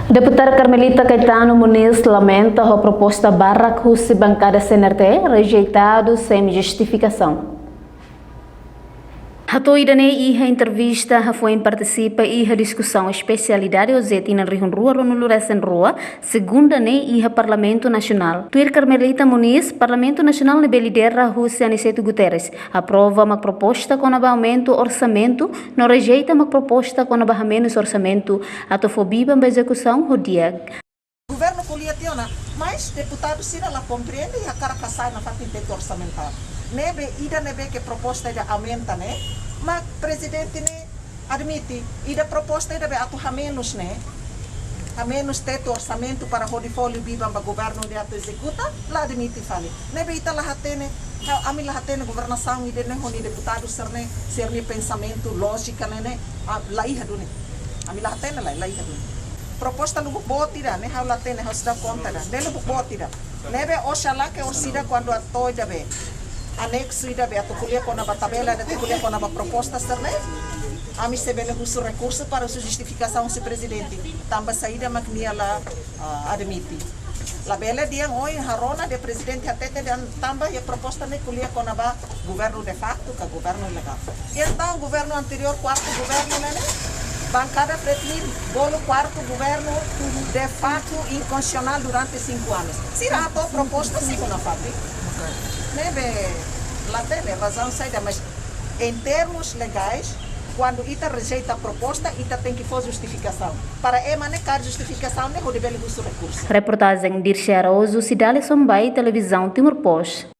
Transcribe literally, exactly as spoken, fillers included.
Deputada Carmelita Caetano Muniz lamenta ho proposta barak husi bankada C N R T, rejeitadu sem justifikasaun. Hato'o ida-ne'e iha entrevista hafoin partisipa iha diskusaun espesialidade OJT tinan rihun rua ruanulu resin rua, segunda ne'e iha Parlamentu Nasionál. Tuir Carmelita Muniz, Parlamentu Nasionál ne'ebé lidera husi Aniceto Guterres aprova mak proposta kona-ba aumentu orsamentu, no rejeita mak proposta kona-ba hamenus orsamentu, atu fó biban ba ezekusaun ho di'ak. Governu ko'alia tiha ona, mas deputadu sira la komprende i hakarak hasa'e nafatin tetu orsamentál. Ne'ebé ida ne'ebé ke proposta ida aumenta ne'e, mak prezidente ne'e admite, ida proposta ida be atu hamenus ne'e, hamenus tetu orsamentu para hodi fó liu biban ba governu atu ezekuta, la admite fali. Ne'ebé ita la hatene, ha, ami la hatene governasaun ida-ne'e ho nia deputadu sira-ne'e, sira-nia pensamentu, lójika ne'e, ne'e, ah, la iha duni. Ami la hatene la, la iha duni. Proposta lubuk boot ida, ne'e ha'u la hatene, ha'u seidauk konta ida. Ne'e lubuk boot ida. Ne'ebé oxalá ke orsida kuandu atu ida be aneksu ida be atu ko'alia kona-ba tabela ida atu ko'alia kona-ba proposta sira-ne'e, ami sei bele husu rekursu para husu justifikasaun husi prezidente. Tanba saida mak nia la, ah, admite. Labele dehan ohin ha'u rona dehan prezidente hatete dehan tanba iha proposta ne'e ko'alia kona-ba governu de facto ka governu ilegál. Entaun governu anteriór, kuartu governu ne'e, ne'e, bankada Fretilin bolu kuartu governu de facto inkonstitusionál durante sinku anus. Sira hato'o proposta simu nafatin. Ne'ebé la hatene razaun saida, mas em termos legais, kuandu ita rejeita proposta, ita tenke fó justifikasaun. Para ema ne'e kaer justifikasaun ne'e hodi bele husu rekursu. Reportajen Dirce Araújo, Cidália Sombay, Televizaun Timor Post.